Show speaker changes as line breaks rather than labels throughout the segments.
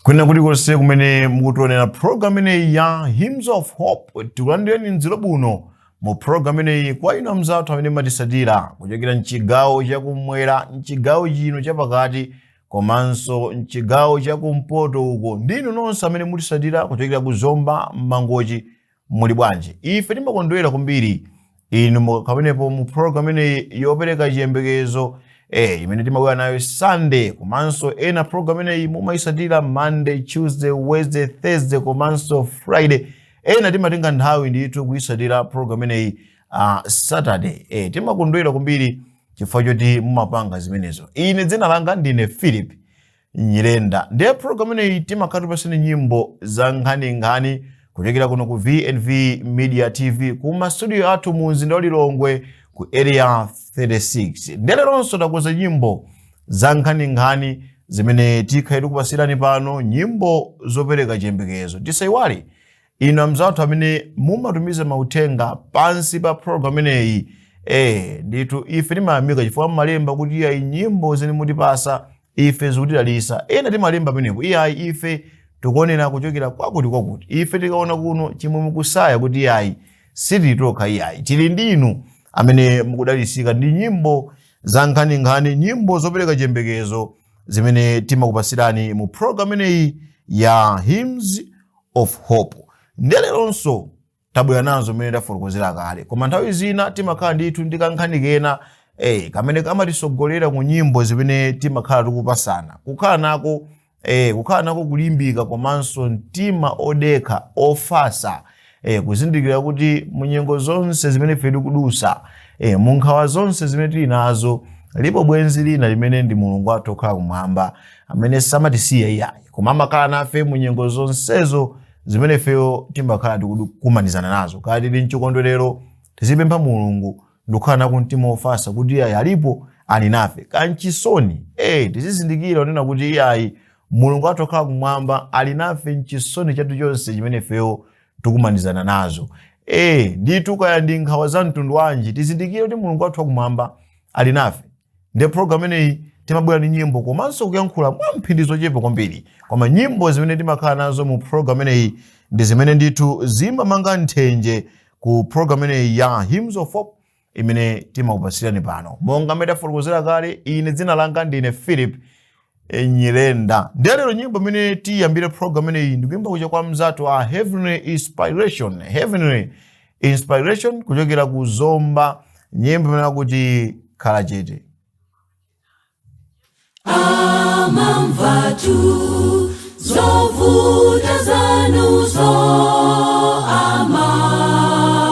Kwina kulikonse kumene mukutionera program ineyi ya Hymns of Hope, tikulandireni mdzulo buno mu program ineyi. Kwa inu amzathu amene mumatisatira kuchokera mchigawo chakumwera, mchigawo chino chapakati komanso mchigawo chakumpoto uko, ndinu nonse amene mutisatira kuchokera ku Zomba, Mangochi, muli bwanji? Ife timakondwera kwambiri inu mukamenepo mu program ineyi yopereka chiyembekezo imene timabwera nayo Sunday, komanso ena program ineyi mumayisatira Monday, Tuesday, Wednesday, Thursday komanso Friday. Ena timatenga nthawi ndithu kuyisatira program ineyi Saturday. Timakondwera kwambiri chifukwa choti mumapanga zimenezo. Ine dzina langa ndine Philip Nyirenda. Ndiye program ineyi timakhala tikupasani nyimbo za nkhaninkhani kuchokera kuno ku VNV Media TV, ku mastudio athu mu mzinda wa Lilongwe ku Area 36. Ndiye leronso takonza nyimbo za nkhaninkhani zimene tikhale tikupasirani pano, nyimbo zopereka chiyembekezo. Tisayiwale inu amzathu amene mumatumiza mauthenga pansi pa program ineyi. Ndithu ife timayamika chifukwa mmalemba kuti iyayi, nyimbo zimene mutipasa ife zikutidalisa. Ena timalemba pamenepo, iyayi, ife tikuonera kuchokera kwakuti kwakuti, ife tikaona kuno chimwe mukusaya, kuti iyayi, sitili tokha, iyayi, tili ndinu amene mukudalisika ndi nyimbo za nkhaninkhani, nyimbo zopereka chiyembekezo zimene timakupasirani mu program ineyi ya Hymns of Hope. Ndeleronso tabwera nazo mmene tafotokozera kale, koma nthawi zina timakhala ndithu ndi kankhani kena kamene kamatisogolera ku nyimbo zimene timakhala tikupasana. Kukhala nako kulimbika komanso mtima odekha, ofasa, kuzindikira kuti munyengo zonse zimene ife tikudusa, mu nkhawa zonse zimene tili nazo, lipo bwenzi lina limene ndi Mulungu wathu okhala kumwamba, amene samatisiya iyayi, koma amakhala nafe mu nyengo zonsezo zimene ifeyo timakhala tikukumanizana nazo. Kaya tili mchikondwerero, tizipempha Mulungu ndikukhala nako mtima ofasa kuti iyayi, alipo, ali nafe. Kanchisoni, tizizindikira kunena kuti iyayi, Mulungu wathu okhala kumwamba ali nafe mchisoni chathu chonse chimene ifeyo tikumanizana nazo. Ndithu kaya ndi nkhawa za mtundu wanji, tizindikire kuti Mulungu wathu wakumwamba ali nafe. Ndiye program ineyi timabwera ndi nyimbo komanso kuyankhula mwa mphindi zochepa kwambiri, koma nyimbo zimene timakhala nazo mu program ineyi ndi zimene ndithu zimamanga nthenje ku program ineyi ya Hymns of Hope imene timakupasirani pano. Monga mmene tafotokozera kale, ine dzina langa ndine Philip Nyirenda. Ndiye lero nyimbo imene tiyambire program ineyi ndikuimba kucha kwa mzathu a Heavenly Inspiration, Heavenly Inspiration kuchokera ku Zomba, nyimbo imene akuti "Khala Chete".
Amamvatu zovuta zanuzo,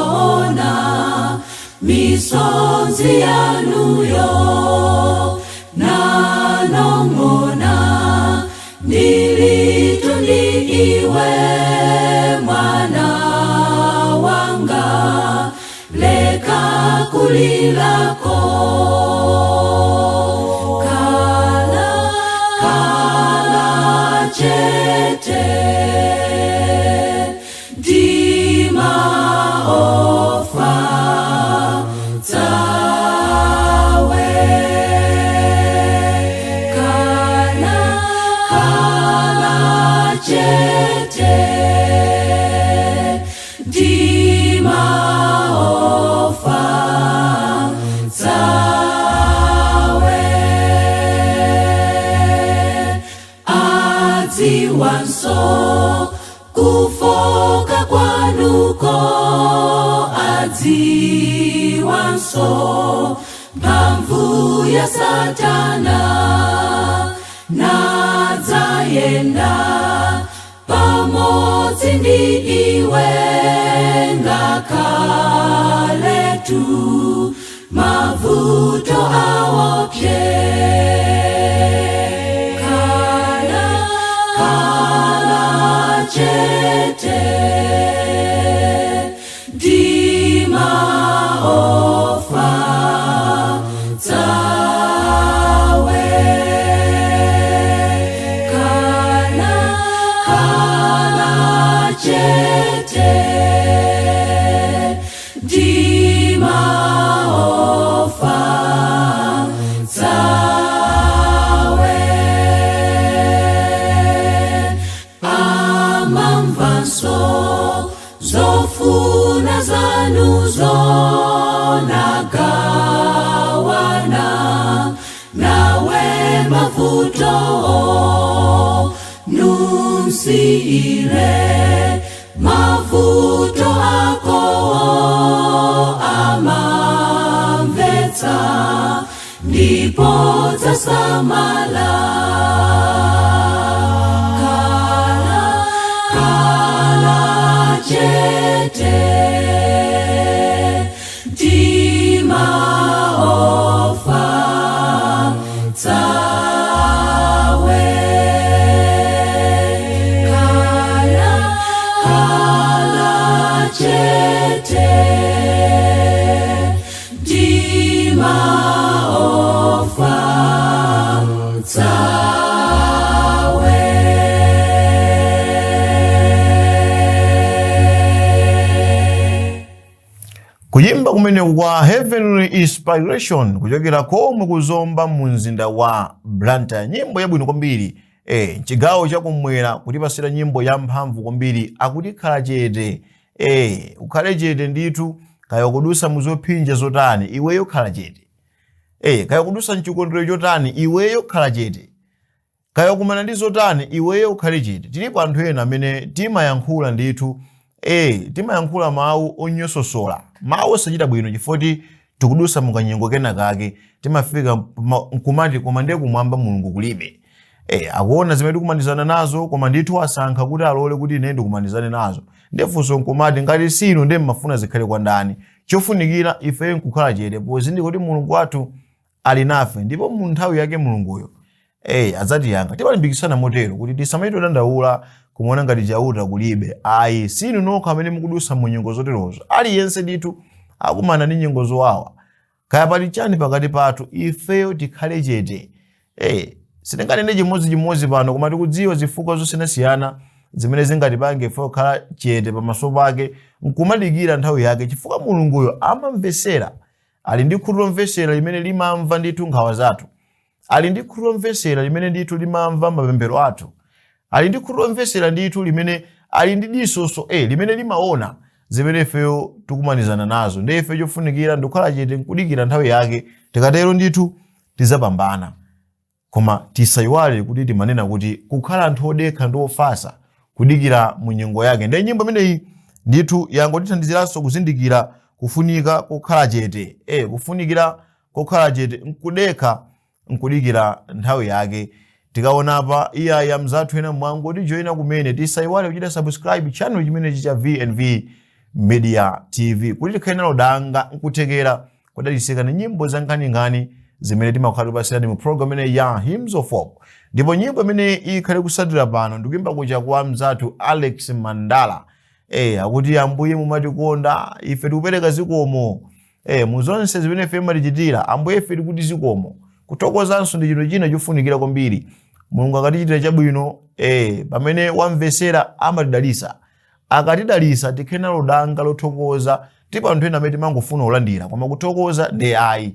amaona misonzi yanuyo, nanong'ona, "Ndilitu ndi iwe, mwana wanga, leka kulilako." Khala, khala chete, mtima ofatsawe. Khala, khala chete, mtima ofatsawe. Adziwanso kufoka kwanuko, adziwanso mphamvu ya Satana, nadzayenda pamodzi ndi iwe ngakhaletu mavuto awopse. Khala, khala chete, mtima ofatsawe. Khala, khala chete, mtima ofatsawe. Numsiyire mavuto ako, amamvetsa ndipo dzasamala. Khala, khala chete, mtima ofatsawe. Khala, khala chete, mtima ofatsawe.
Kuyimba kumeneku kwa Heavenly Inspiration kuchokera komwe kuzomba mu mzinda wa Blantyre, nyimbo yabwino kwambiri, mchigawo chakumwera kutipasira nyimbo yamphamvu kwambiri. Akuti khala chete, ukhale chete ndithu. Kaya kudusa muzophinja zotani, iweyo khala chete. Kaya kudusa mchikondwerero chotani, iweyo khala chete. Kaya kumana ndi zotani, iweyo ukhale chete. Tilipo anthu ena amene timayankhula ndithu, timayankhula mawu onyososola, mawu osachita bwino, chifukwa tikudusa mukanyengo kena kake. Timafika nkumati, koma ndiye kumwamba Mulungu kulibe, akuona zimene tikumanizana nazo, koma ndithu asankha kuti alole kuti ine ndikumanizane nazo. Ndifunso nkumati, ngati sinu, ndiye mmafuna zikhale kwa ndani? Chofunikira ifeyo nkukhala chete, pozindikira kuti Mulungu wathu ali nafe, ndipo mu nthawi yake Mulunguyo adzatiyankha. Timalimbikitsana motero kuti tisamachite kudandaula kumuona ngati Chauta kulibe. Ayi, sinu nokha amene mukudusa mu nyengo zoterozo. Aliyense ndithu akumana ndi nyengo zowawa. Kaya pali chani pakati pathu, ifeyo tikhale chete. Sitinganene chimodzimodzi pano, koma tikudziwa zifukwa zosiyanasiyana zimene zingatipange ife kukhala chete pamaso pake nkumadikira nthawi yake, chifukwa Mulunguyo amamvesera. Ali ndi khutu lomvesera limene limamva ndithu nkhawa zathu. Ali ndi khutu lomvesera limene ndithu limamva mapemphero athu. Ali ndi khutu lomvesera ndithu limene ali ndi disonso limene limaona zimene ifeyo tikumanizana nazo. Ndi ife chofunikira ndikukhala chete nkudikira nthawi yake. Tikatero ndithu tidzapambana. Koma tisayiwale kuti timanena kuti kukhala anthu odekha ndi ofatsa, kudikira mu nyengo yake. Ndiye nyimbo imeneyi ndithu yangotithandiziranso kuzindikira kufunika kukhala chete, kufunikira kukhala chete nkudekha nkudikira nthawi yake. Tikaona pa iya mzathu ena mwangotijoyina kumene, tisayiwale kuchita subscribe channel chimenechi cha VNV Media TV kuti tikhale nalo danga nkuthekera kudalitsika ndi nyimbo za nkhaninkhani zimene timakhala tipasirani mu program imene ya Hymns of Hope. Ndipo nyimbo imene ikhale kusatira pano ndikuimba kucha kwa mzathu Alex Mandala. Akuti Ambuye mumatikonda, ife tikupereka zikomo. Mu zonse zimene ife mumatichitira Ambuye, ife tikuti zikomo. Kuthokozanso ndi chinthu china chofunikira kwambiri. Mulungu akatichitira chabwino, pamene wamvesera amatidalitsa. Akatidalitsa tikhale nalo danga lothokoza. Tipo anthu ena amene timangofuna kulandira, koma kuthokoza ndi ayi.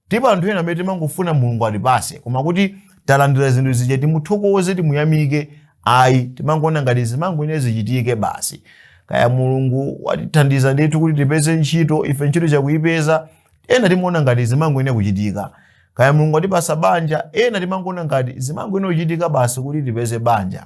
Tipo anthu ena amene timangofuna Mulungu atipase, koma kuti talandira zinthu zija timuthokoze, timuyamike, ayi. Timangoona ngati zimangoyenera zichitike basi. Kaya Mulungu watithandiza ndithu kuti tipeze ntchito, ife ntchito chakuyipeza, ena timaona ngati zimangoyenera kuchitika. Kaya Mulungu atipasa banja, ena timangoona ngati zimangoyenera kuchitika basi kuti tipeze banja.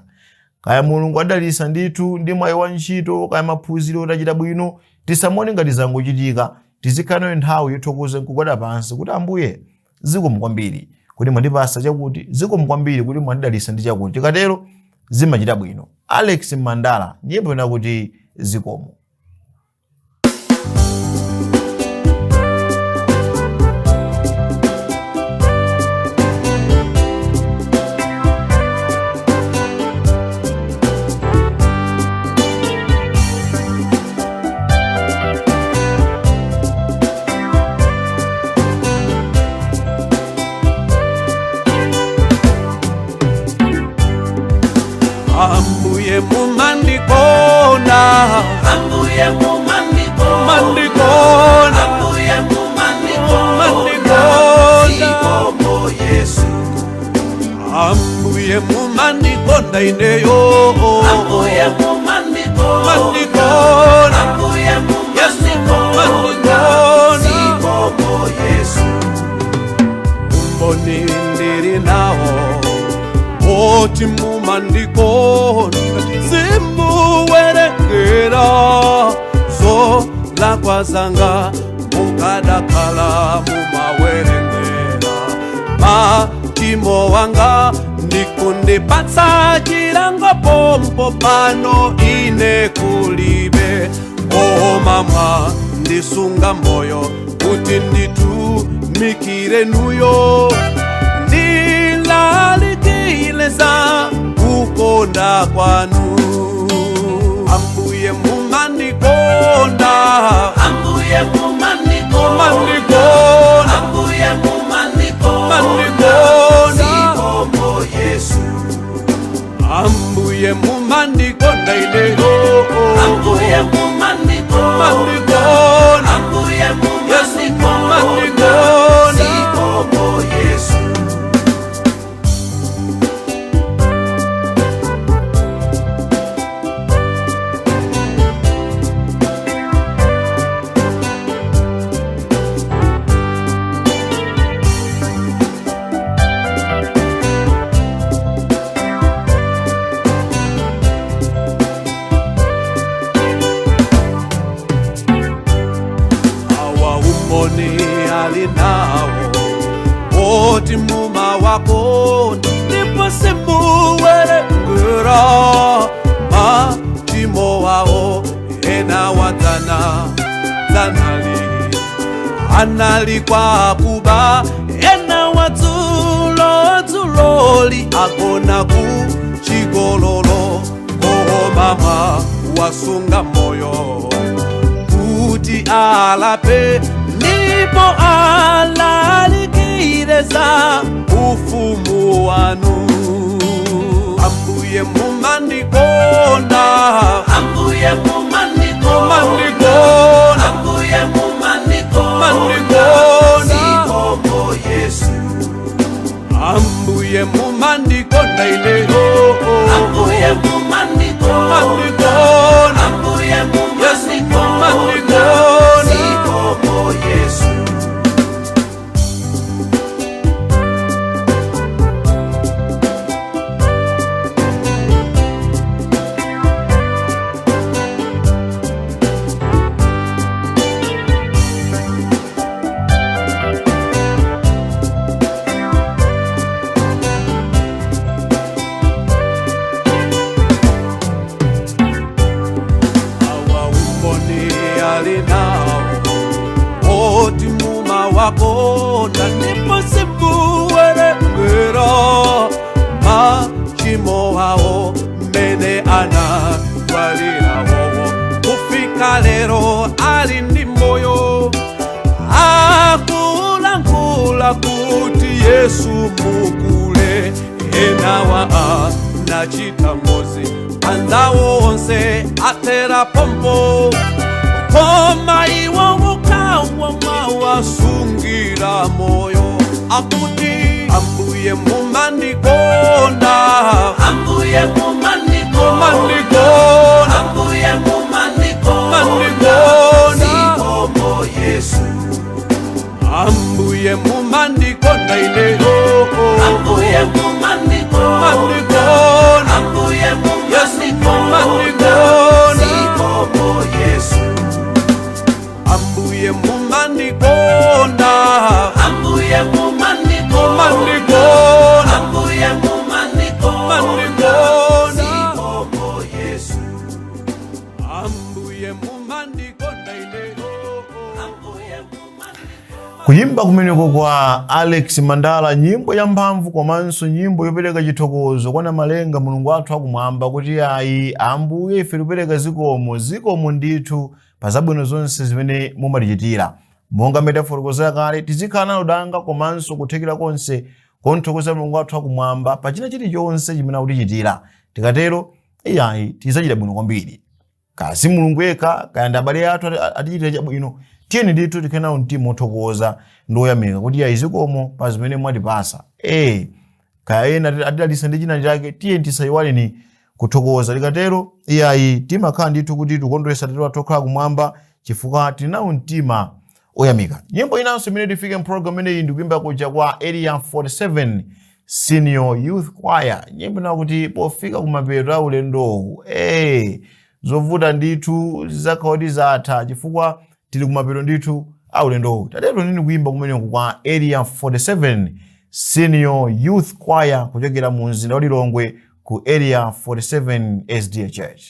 Kaya Mulungu adalisa ndithu ndi mwayi wa ntchito, kaya maphunziro tachita bwino, tisamone ngati zangochitika. Tizikhala nayo nthawi yothokoza nkugwada pansi kuti, Ambuye, zikomo kwambiri kuti mwandipasa chakuti, zikomo kwambiri kuti mwandidalisa ndi chakuti. Tikatero zimachita bwino. Alex Mandala, nyimbo inakuti Zikomo.
Ambuye mumandikonda.
Ambuye mumandikonda.
Mandikonda.
Ambuye mumandikonda.
Mandikonda.
Zikomo Yesu.
Ambuye mumandikonda ineyo.
Ambuye mumandikonda.
Mandikonda.
Ambuye mumandikonda.
Mandikonda.
Zikomo Yesu.
Umboni ndiri nawo. Oti mumandikonda, simuwerengera zolakwa zanga. Mukadakhala mumawerengera machimo wanga, ndikundipatsa chilango pompo pano ine kulibe. Koma mwandisunga moyo kuti nditumikire inuyo, ndilalikile za kukonda kwanu. Ambuye mumandikonda.
Ambuye mumandikonda.
Mandikonda.
Ambuye mumandikonda.
Mandikonda.
Zikomo Yesu.
Ambuye mumandikonda ineyo.
Ambuye mumandikonda.
Mandikonda.
Ambuye mumandikonda.
Mandikonda.
Zikomo Yesu.
Awa umboni ali nawo oti mumawakonda, ndipo simuwerengera machimo wawo. Ena wadzana dzanali anali kwakuba, ena wadzuloli agona ku chigololo. Koma mwawasunga moyo kuti alape, ndipo alalikire za ufumu wanu. Ambuye mumandikonda.
Ambuye mumandikonda.
Mandikonda.
Ambuye mumandikonda.
Mandikonda.
Zikomo Yesu.
Ambuye mumandikonda ineyo.
Ambuye mumandikonda.
Mandikonda.
Ambuye mumandikonda.
Mandikonda.
Zikomo Yesu.
Awa umboni ali nawo oti mumawakonda, ndipo simuwerengera machimo awo mmene anadwalirawowo. Kufika lero ali ndi moyo, akulankhula kuti Yesu mukule. Enawa anachita ngozi, anzawo onse atera pompo, koma iwo ukawa mwawasungira moyo. Akuti Ambuye mumandikonda.
Ambuye mumandikonda.
Mandikonda.
Ambuye mumandikonda.
Mandikonda.
Zikomo Yesu.
Ambuye mumandikonda ineyo.
Ambuye mumandikonda.
Mandikonda.
Ambuye mumandikonda.
Mandikonda.
Zikomo Yesu.
Ambuye mumandikonda.
Ambuye mumandikonda.
Mandikonda.
Ambuye mumandikonda.
Mandikonda.
Zikomo Yesu.
Ambuye mumandikonda ineyo.
Ambuye mumandikonda.
Kuyimba kumeneko kwa Alex Mandala, nyimbo ya mphamvu komanso nyimbo yopereka chithokozo kwa Namalenga, Mulungu wathu akumwamba, kuti ayi Ambuye, ife tikupereka zikomo, zikomo ndithu pa zabwino zonse zimene mumatichitira. Monga metafotokozera kale, tizikhala nalo danga komanso kuthekera konse konthokoza Mulungu wathu akumwamba pa china chilichonse chimene akutichitira. Tikatero, iyayi, tidzachita bwino kwambiri. Kasi Mulungu yekha, kaya ndi abale athu atichitira chabwino, tiyeni ndithu tikhale nawo mtima othokoza ndi oyamika kuti iyayi, zikomo pa zimene mwatipasa. Kaya ena atidalitsa ndi china chake, tiyeni tisayiwaleni kuthokoza. Tikatero, iyayi, timakhala ndithu kuti tikondweresa Atate wathu okhala kumwamba, chifukwa tili nawo mtima oyamika. Nyimbo inanso imene tifike mpulogalamu imeneyi ndikuimba kuja kwa Area 47. Senior Youth Choir, nyimbo nakuti pofika kumapeto a ulendowu. Zovuta ndithu zidzakhala zatha chifukwa tili kumapeto ndithu a ulendowu. Tatero nini kuimba kumeneku kwa Area 47 Senior Youth Choir kuchokera mu mzinda wa Lilongwe ku Area 47 SDA Church.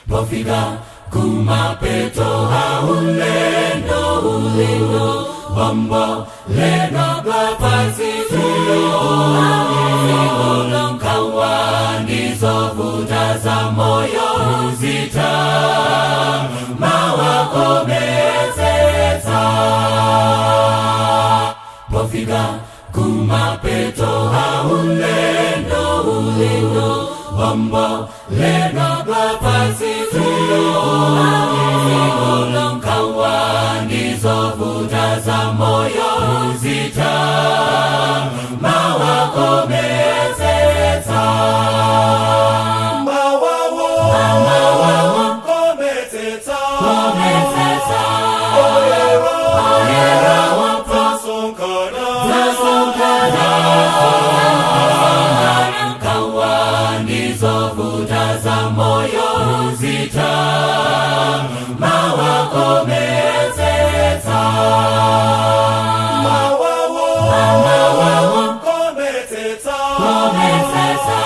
Pofika kumapeto a ulendo ulendo bombo lena bapatizilo nkawa ndizovuta za moyo uzita mawakomezetsa. Pofika kumapeto a ulendo ulendo bombo lena bapatizilo nkawa ndizovuta za moyo uzita mawakomezetsa. Mawawo kometsetsa kometsetsa oyera oyera tasonkhana tasonkhana nkawa ndizovuta za moyo uzita mawakomezetsa. Mawawo kometsetsa kometsetsa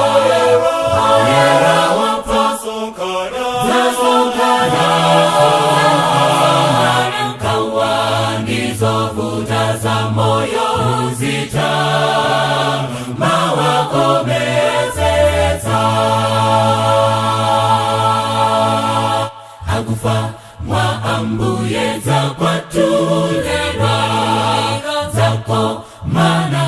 oyera oyera tasonkhana tasonkhana nkawa ndizovuta za moyo uzita mawakomezetsa. Akufa mwa ambuye zakwatulelwa zako mana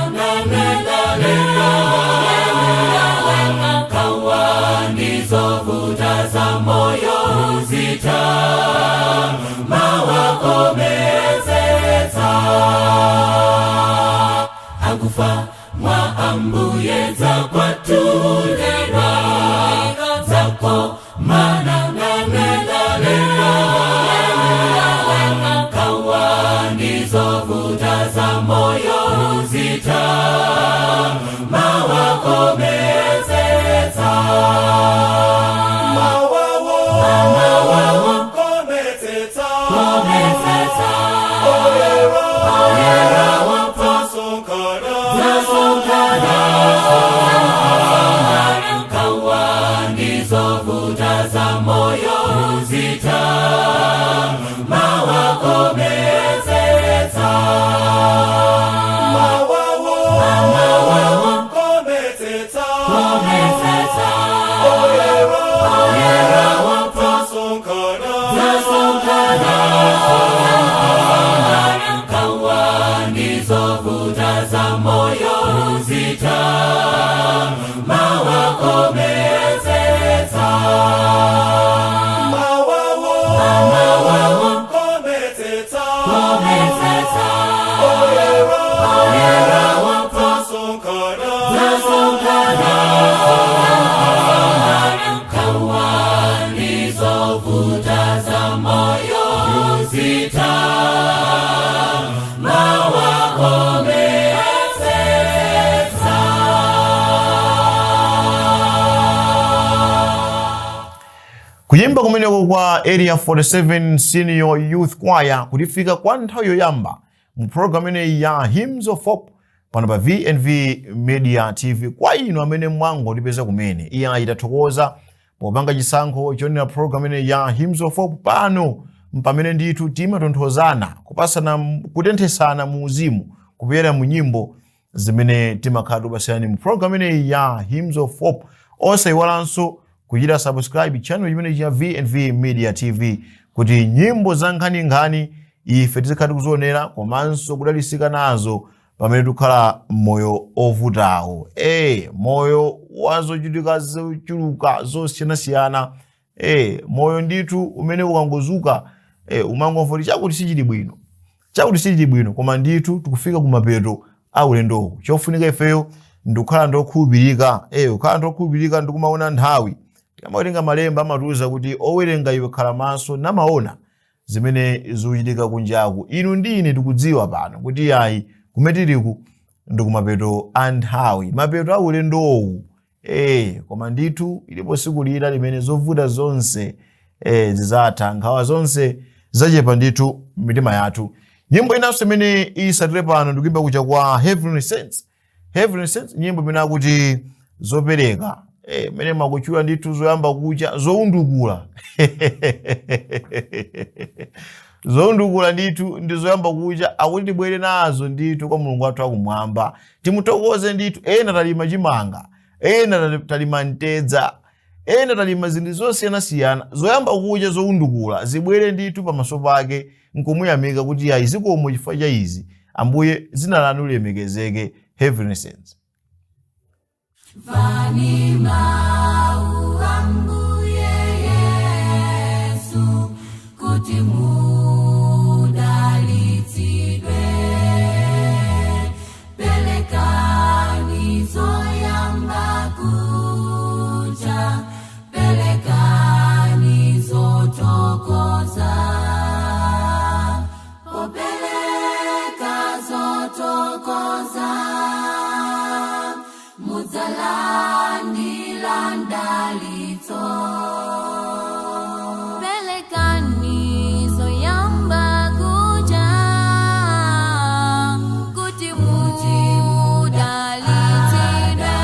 nkawa ndizovuta za moyo uzita mawakomezetsa. Akufa mwa ambuye zakwatulelwa zako mana nkawa ndizovuta za moyo uzita mawakomezetsa. Mawawo kometsetsa kometsetsa oyera oyera tasonkhana tasonkhana nkawa ndizovuta za moyo uzita mawakomezetsa. Mawawo kometsetsa kometsetsa oyera oyera tasonkhana tasonkhana nkawa ndizovuta za moyo uzita mawakomezetsa. Mawawo kometsetsa kometsetsa oyera oyera tasonkhana tasonkhana nkawa ndizovuta za moyo uzita mawakomezetsa.
Kuyimba kumeneko kwa Area 47 Senior Youth Choir kutifika kwa nthawi yoyamba mu program ineyi ya Hymns of Hope pano pa VNV Media TV. Kwa inu amene mwangotipeza kumene, iye itathokoza popanga chisankho chonena program ineyi ya Hymns of Hope. Pano mpamene ndithu timatonthozana, kupasana, kutenthesana mu uzimu kupyera mu nyimbo zimene timakhala tikupasirani mu program ineyi ya Hymns of Hope. Osayiwalanso kuchita subscribe channel chimene cha VNV Media TV kuti nyimbo za nkhaninkhani ife tizikhala tikuzionera komanso kudalitsika nazo pamene tikukhala moyo ovutawo, moyo wazochitika zochuluka zosiyanasiyana, moyo ndithu umene ukangozuka umangomva kuti chakuti sichili bwino, chakuti sichili bwino. Koma ndithu tikufika kumapeto a ulendowu. Chofunika ifeyo ndikukhala ndokhulupirika, kukhala ndokhulupirika ndikumaona nthawi. Tikamawerenga malemba amatiuza kuti owerenga iwe khala maso namaona zimene zikuchitika kunjaku. Inu ndi ine tikudziwa pano kuti ayi, kumene tiliku Ndi kumapeto a nthawi, mapeto a ulendowu. Koma ndithu ilipo siku lina limene zovuta zonse zizatha, nkhawa zonse zachepa ndithu mitima yathu. Nyimbo inanso imene isatire pano ndikuimba kucha kwa Heavenly Saints. Heavenly Saints, nyimbo imene akuti Zopereka, imene makuchula ndithu zoyamba kucha, zoundukula, zoundukula ndithu ndi zoyamba kucha, akuti tibwere nazo ndithu kwa Mulungu wathu akumwamba, timuthokoze ndithu. Ena talima chimanga, ena talima mtedza, ena talima zinthu zosiyanasiyana, zoyamba kucha, zoundukula, zibwere ndithu pamaso pake nkumuyamika kuti ayi, zikomo chifukwa cha izi Ambuye, dzina lanu lilemekezeke. Heavenly Saints.
Mvani mau Ambuye Yesu kuti mudalitsidwe. Pelekani zoyamba kucha, pelekani zothokoza. Popeleka zothokoza, mudzalandira mdalitso. Pelekani zoyamba kucha kuti mudalitsidwe.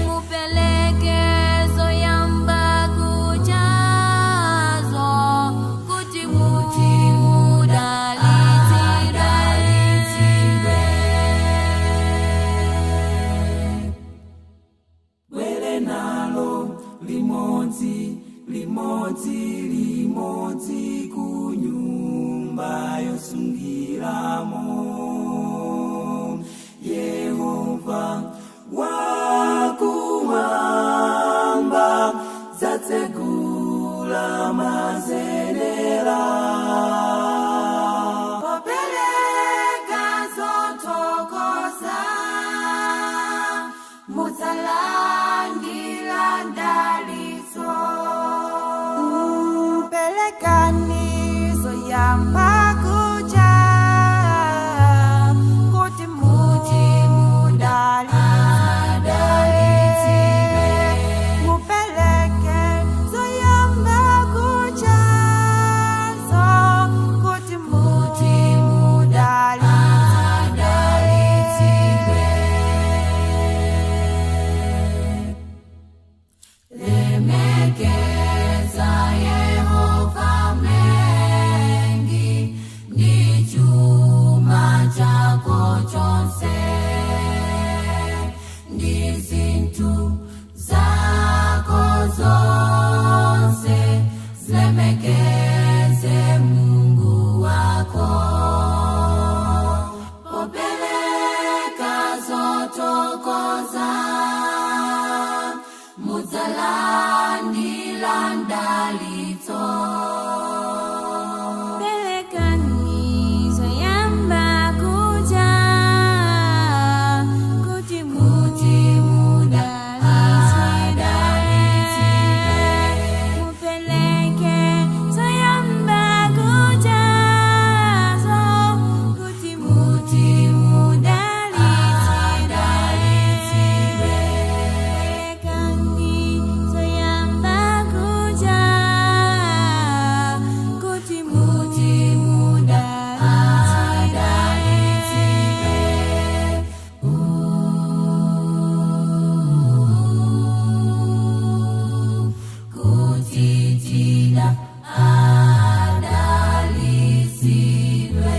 Mupeleke zoyamba kuchazo kuti mudalitsidwe.
Bwere nalo limodzi, limodzi, limodzi ku nyumba yosungiramo Yehova wakumwamba, zatsegula mazenera.
Popeleka zothokoza, mudzalandira mdalitso.
Pelekani zoyamba kucha kuti mudalitsidwe. Mupeleke zoyamba kuchazo kuti mudalitsidwe.
Lemekeza Yehova Mlengi ndi chuma chako chonse, ndi zinthu zako zonse zilemekeze Mulungu wako. Popeleka zothokoza, mudzalandira mdalitso.
Pelekani zoyamba kucha kuti mudalitsidwe. Mupeleke zoyamba kuchazo kuti mudalitsidwe. Pelekani zoyamba kucha kuti mudalitsidwe.
Kuti tida adalitsidwe.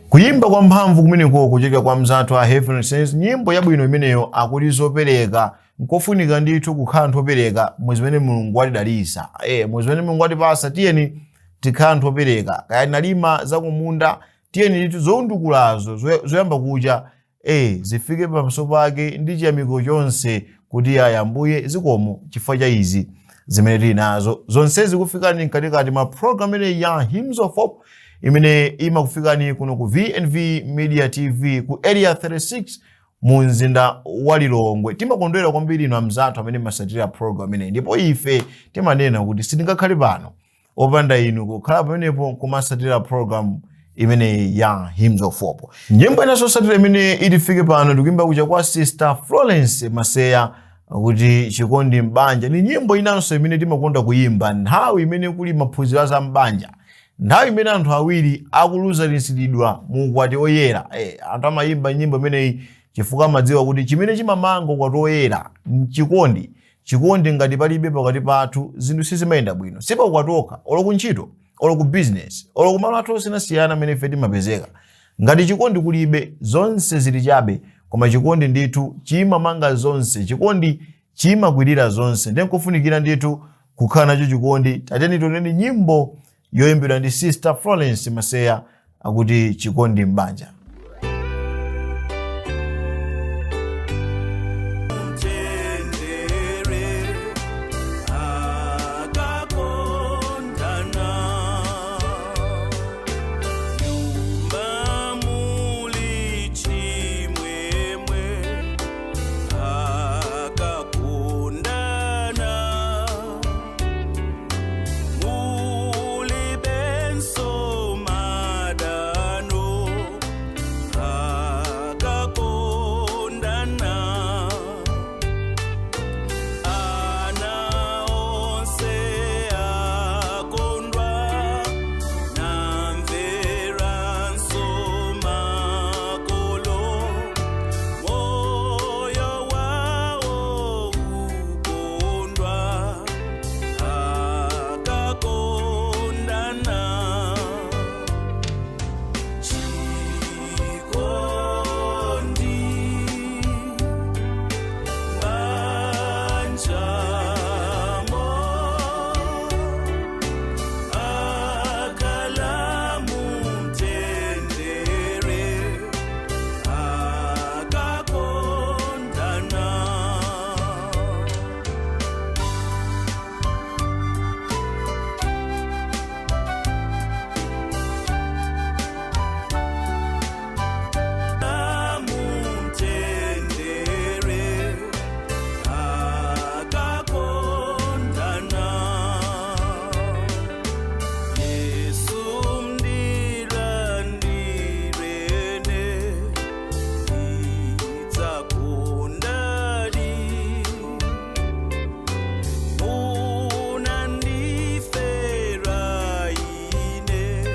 Kuyimba kwa mphamvu kumeneko kuchokera kwa mzathu a Heavenly Saints, nyimbo yabwino imeneyo, akuti Zopereka. Nkofunika ndithu kukhala anthu opereka mu zimene Mulungu watidalitsa, mu zimene Mulungu watipasa. Tiyeni tikhala anthu opereka. Kaya tinalima zakumunda, tiyeni ndithu zoundukulazo, zoyamba kucha, zifike pamaso pake ndi chiyamiko chonse kuti ayi Ambuye, zikomo chifukwa cha izi zimene tili nazo. Zonsezi kufikani mkatikati mwa program imeneyi ya Hymns of Hope imene imakufikani kuno ku VNV Media TV ku Area 36 mu mzinda wa Lilongwe. Timakondwera kwambiri inu amzathu amene masatira program imeneyi, ndipo ife timanena kuti sitingakhale pano opanda inu kukhala pamenepo kumasatira program. Imeneyi ya Hymns of Hope. Nyimbo inanso yotsatira imene itifike pano ndikuimba kuja kwa Sister Florence Maseya kuti "Chikondi M'banja". Ni nyimbo inanso imene timakonda kuyimba nthawi imene kuli maphunziro za m'banja, nthawi imene anthu awiri akulunzanitsidwa mu ukwati oyera. Anthu amayimba nyimbo imeneyi chifukwa amadziwa kuti chimene chimamanga ukwati oyera mchikondi. Chikondi ngati palibe pakati pathu, zinthu sizimayenda bwino. Si paukwati okha, olo kuntchito, olo ku business, olo kumalo athu osiyanasiyana amene ife timapezeka, ngati chikondi kulibe, zonse zili chabe. Koma chikondi ndithu chimamanga zonse, chikondi chimakwirira zonse. Ndiye nkofunikira ndithu kukhala nacho chikondi. Tatiyeni tioneni nyimbo yoyimbidwa ndi Sister Florence Maseya akuti "Chikondi M'banja".
Mtendere akakondana, nyumba muli chimwemwe akakondana, mulibenso madano akakondana, ana onse akondwa namveranso makolo, moyo wawo ukondwa akakondana. Chikondi m'banjamo akhala mumtendere akakondana. Mumtendere akakondana. Yesu mdilandirene idzakondadi munandifera ine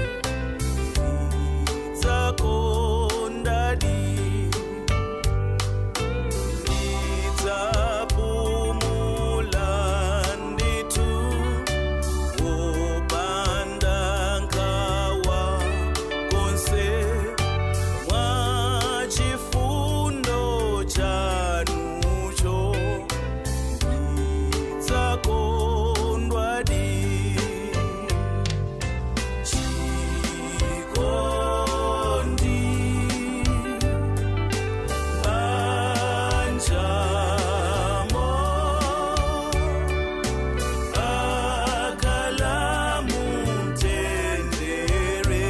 idzakondadi idzapumula ndithu wopanda nkhawa konse mwachifundo chanucho idzakondwadi. Chikondi m'banjamo akhala mumtendere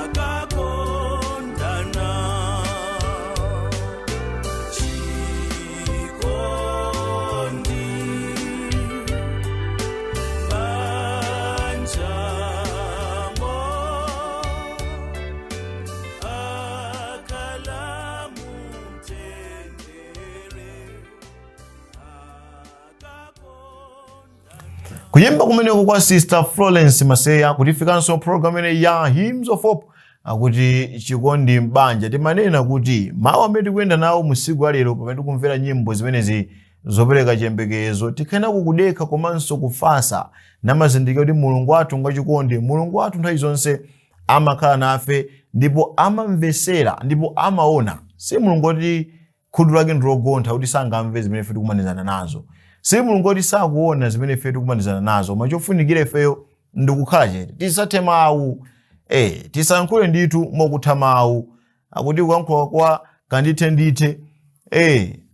akakondana. Chikondi m'banjamo akhala mumtendere akakondana.
Kuyimba kumeneko kwa Sister Florence Maseya kutifikanso program imene ya Hymns of Hope akuti "Chikondi M'banja". Timanena kuti mawu amene tikuyenda nawo musiku wa lero, pamene tikumvera nyimbo zimenezi zopereka chiyembekezo, tikhala kukudekha komanso kufatsa namazindikiro kuti Mulungu wathu ngwachikondi. Mulungu wathu nthawi zonse amakhala nafe ndipo amamvesera ndipo amaona. Si Mulungu kuti khutu lake ndilogontha kuti sangamve zimene ife tikumanizana nazo. Si Mulungu kuti sakuona zimene ife tikumanizana nazo. Koma chofunikira ifeyo ndikukhala chete, tisathe mawu, tisayankhule ndithu mokutha mawu. Akuti kuyankhula kwa kandithe ndithe,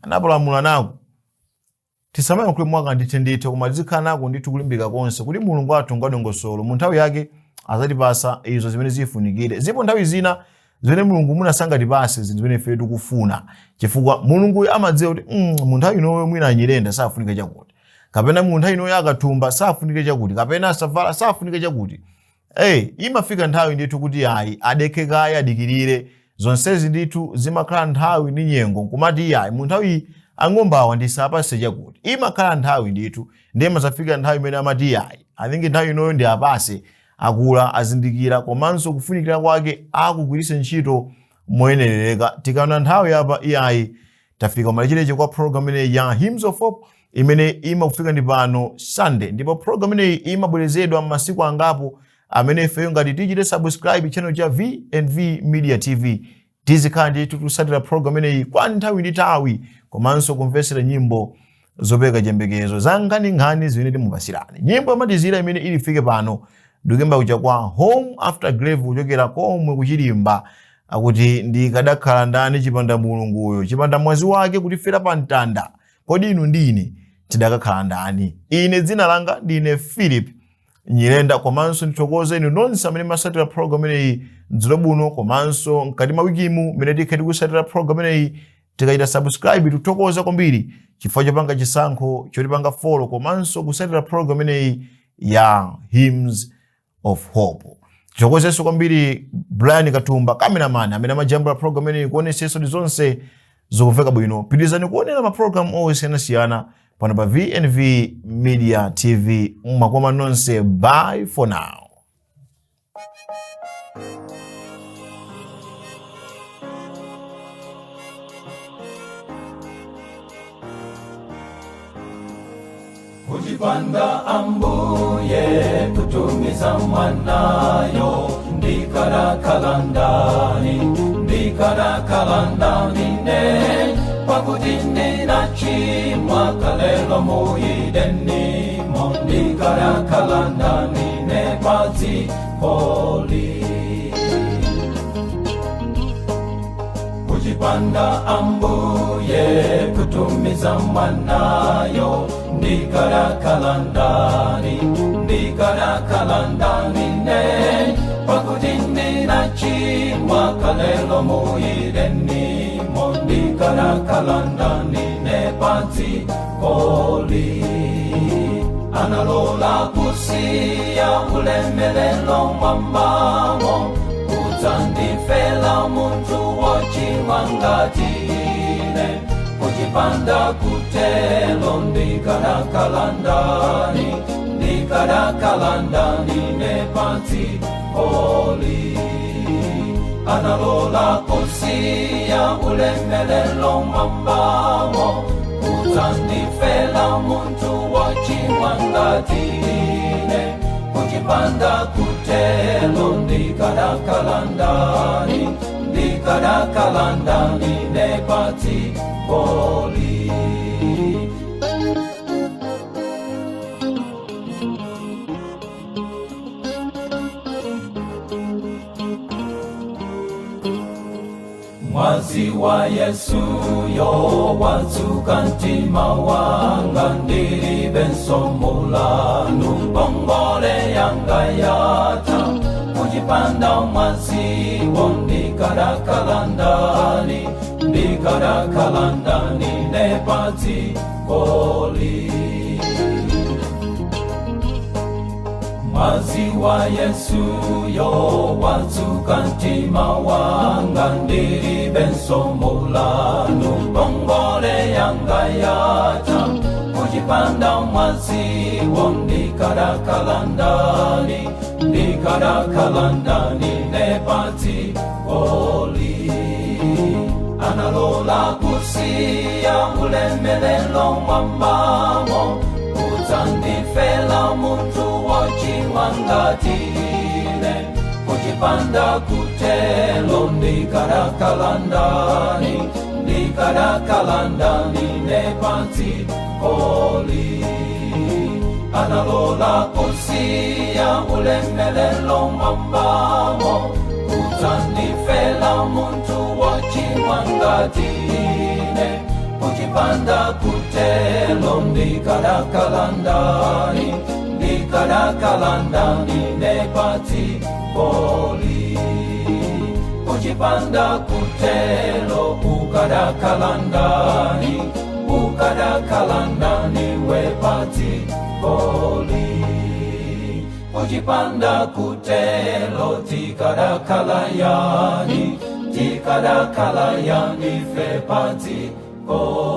anapalamula nako. Tisamayankhule mwa kandithe ndithe, koma tizikhala nako ndithu kulimbika konse kuti Mulungu wathu ngwadongosolo, mu nthawi yake azatipasa izo zimene zifunikire. Zipo nthawi zina zimene Mulungu mwina sangatipase zinthu zimene ife tikufuna, chifukwa Mulungu amadziwa kuti mu nthawi inoyo mwina anyirenda safunika chakuti, kapena mu nthawi inoyo akathumba safunike chakuti, kapena asavala safunike chakuti. Hey, imafika nthawi ndithu kuti ayi, adekhe kaye, adikirire. Zonsezi ndithu zimakhala nthawi ndi nyengo, nkumati iyayi, mu nthawi ang'ombawa ndisapase chakuti. Imakhala nthawi ndithu, ndiye mazafika nthawi imene amati iyayi, I think nthawi inoyo ndi apase, akula, azindikira, komanso kufunikira kwake akugwiritsa ntchito moyenerereka. Tikaona nthawi apa, iyayi, tafika kumalechereche kwa program imeneyi ya Hymns of Hope imene imakufika ndi pano Sunday, ndipo program imeneyi imabwerezedwa m'masiku angapo amene ifeyo ngati tichite subscribe channel cha VNV Media TV, tizikhala ndithu tikusatira program imeneyi kwa nthawi ndi nthawi, komanso kumvetsera nyimbo zopereka chiyembekezo za nkhaninkhani zimene timupasirani. Nyimbo yomalizira imene ilifike pano ndikuyimba kuja kwa Home After Grave kuchokera komwe kuchilimba, akuti ndikadakhala ndani chipanda Mulunguyo, chipanda mwazi wake kutifera pa mtanda, kodi inu ndine tidakakhala ndani? Ine dzina langa ndine Philip Nyirenda, komanso ndithokoze inu nonse amene masatira program imeneyi mdzulo buno, komanso mkati mwa wikimu mmene tikhe tikusatira program imeneyi. Tikachita subscribe, tikuthokoza kwambiri chifukwa chopanga chisankho chotipanga follow komanso kusatira program imeneyi ya Hymns of Hope. Tithokozenso kwambiri Brian Katumba, cameraman amene amajambula program imeneyi kuonetsetsa kuti zonse zikumveka bwino. Pitirizani kuonera mapulogalamu osiyanasiyana pano pa VNV Media TV. Mwakoma nonse, bye for now.
Kuchipanda Ambuye kutumiza mwanayo, ndikanakhala ndani? Ndikanakhala ndani ne? Pakuti ndinachimwa kalelo mu Edenimo, ndikanakhala ndani ne padzikoli? Kuchipanda Ambuye kutumiza mwanayo, ndikanakhala ndani? Ndikanakhala ndani ne? Pakuti ndinachimwa kalelo mu Edenimo, ndikanakhala ndani ne padzikoli? Analola kusiya ulemelelo mwambamo, kudzandifela munthu wochimwa ngati ine. Kuchipanda kutelo, ndikanakhala ndani? Ndikanakhala ndani ne padzikoli? Analola kusiya ulemelelo mwambamo, kudzandifela munthu wochimwa ngati ine. Kuchipanda kutelo, ndikanakhala ndani? Ndikanakhala ndani ne padzikoli? Mwazi wa Yesu yo watsuka mtima wanga, ndilibenso mulandu, ngongole yanga yatha. Kuchipanda mwaziwo, ndikanakhala ndani? Ndikanakhala ndani ne padzikoli? Mwazi wa Yesu yo watsuka mtima wanga, ndilibenso mulandu, ngongole yanga yatha. Kuchipanda mwaziwo, ndikanakhala ndani? Ndikanakhala ndani ne padzikoli? Analola kusiya ulemelelo mwambamo, kudzandifela munthu wochimwa ngati ine. Kuchipanda kutelo, ndikanakhala ndani? Ndikanakhala ndani ne padzikoli? Analola kusiya ulemelelo mwambamo, kudzandifela munthu wochimwa ngati ine. Kuchipanda kutelo, ndikanakhala ndani? Ndikanakhala ndani ne padzikoli? Kuchipanda kutelo, ukanakhala ndani? Ukanakhala ndani we padzikoli? Uchipanda kutelo tikadakhala yani, tikadakhala yani fe padzikoli.